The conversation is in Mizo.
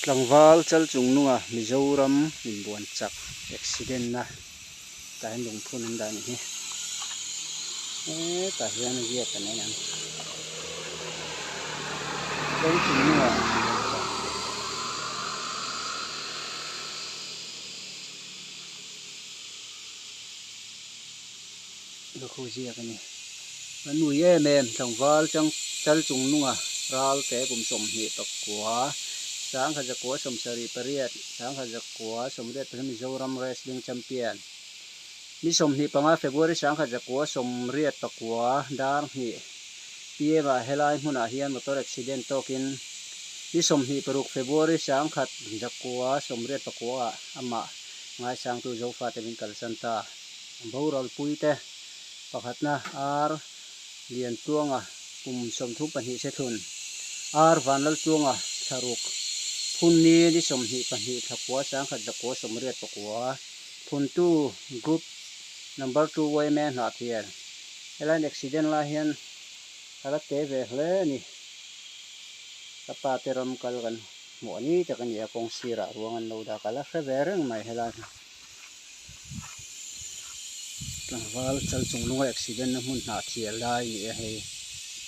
Tlangval chal chung nunga Mizoram inbuan chak accident na tah hian lungphun an dah a nih hi hetah hian a ziak kan en ang chal chung nunga inbuan chak. Lukhu ziak a ni. A nui em em tlangval chang chal chung nunga ral te kum 24 1978 1983 Mizoram Wrestling Champion ni 25 February 1989 dar hnih pm ah helai hmunah hian motor accident tawkin ni 26 February 1989 ah amah ngaisangtu Zofate min kalsan ta. Boral puite pakhatna Ar Liantuanga kum 32 Sethlun, Ar Vanlaltuanga thlaruk Phunni ni 22 thlakua 1989 Phuntu Group Number Two yma Hnahthial Helaiin accident lai hian a la te ve hle a ni. Ka pa te ram kal kan hmuh a ni tak a ni a, kawng sirah ruang an lo dak a la hre ve reng mai helai hi. Tlangval chal chung lunga accident na hmun hnah thial lai a ni a hei.